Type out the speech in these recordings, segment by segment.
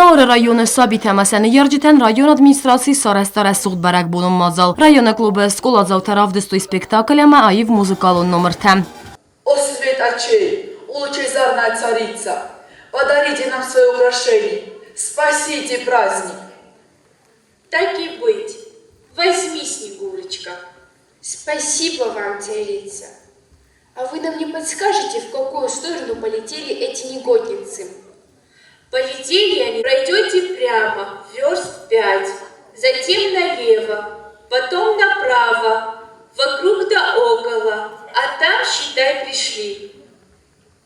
Знауыры районы сабитӕ ӕмӕ сӕ ныййарджытӕн районы администраци сарӕзта рӕсугъд бӕрӕгбонон мадзал. Районы клубы скъоладзаутӕ равдыстой спектакль ӕмӕ аив музыкалон номыртӕ. О свет очей, лучезарная царица, подарите нам свое украшение, спасите праздник. Так и быть, возьми, Снегурочка. Спасибо вам, царица. А вы нам не подскажете, в какую сторону полетели эти негодницы? Полетели они, пройдете прямо, верст пять, затем налево, потом направо, вокруг да около, а там, считай, пришли.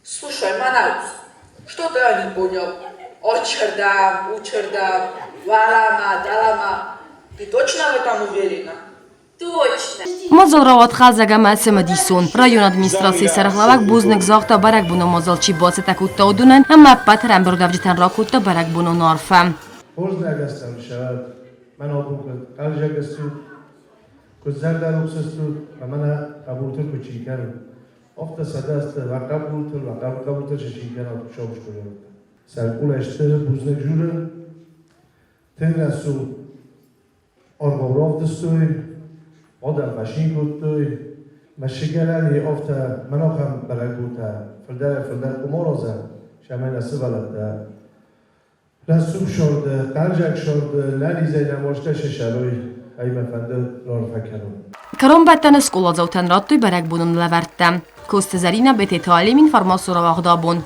Слушай, Манаус, что-то я не понял. Очердам, учердам, валама, далама. Ты точно в этом уверена? Точно. Мадзал рауад хъӕлдзӕг ӕмӕ цымыдисон. Районы администрацийы сӕргълӕууӕг бузныг загъта бӕрӕгбонон мадзал чи бацӕттӕ кодта, уыдонӕн ӕмӕ ӕппӕт ӕрӕмбырдуӕвджытӕн ракодта бӕрӕгбонон арфӕ. Хорз нӕгӕстӕм сӕрад, мӕн абон куыд хъӕлдзӕг стут, куыд зӕрдӕрухс стут, ӕмӕ нӕ хъӕбултыл куы чи кӕны, афтӕ сӕдӕсты уӕ хъӕбултыл, уӕ хъӕбултыл чи чи кӕнат, сомскуыйӕ. Сӕркъулӕй стыр бузныг журын, тынг рӕсугъд аргъау равдыстой, адӕм фӕцин кодтой. Мӕсыгӕрӕни афтӕ мӕн ахӕм бӕрӕгбонтӕ фылдӕрӕй-фылдӕр хъуамӕ аразӕм, цӕмӕй нӕ сывӕллӕттӕ рӕсугъд сӕрды, хъӕлдзӕг сӕрды, нӕнизӕй нӕ мастӕй сӕрой, ӕй мӕ фӕнды раарфӕ кӕнун. Кӕронбӕттӕны скъоладзаутӕн радтой бӕрӕгбонон лӕвӕрттӕ. Коцты Зӕринӕ, Бететы Алим, информацион рауагъд абон.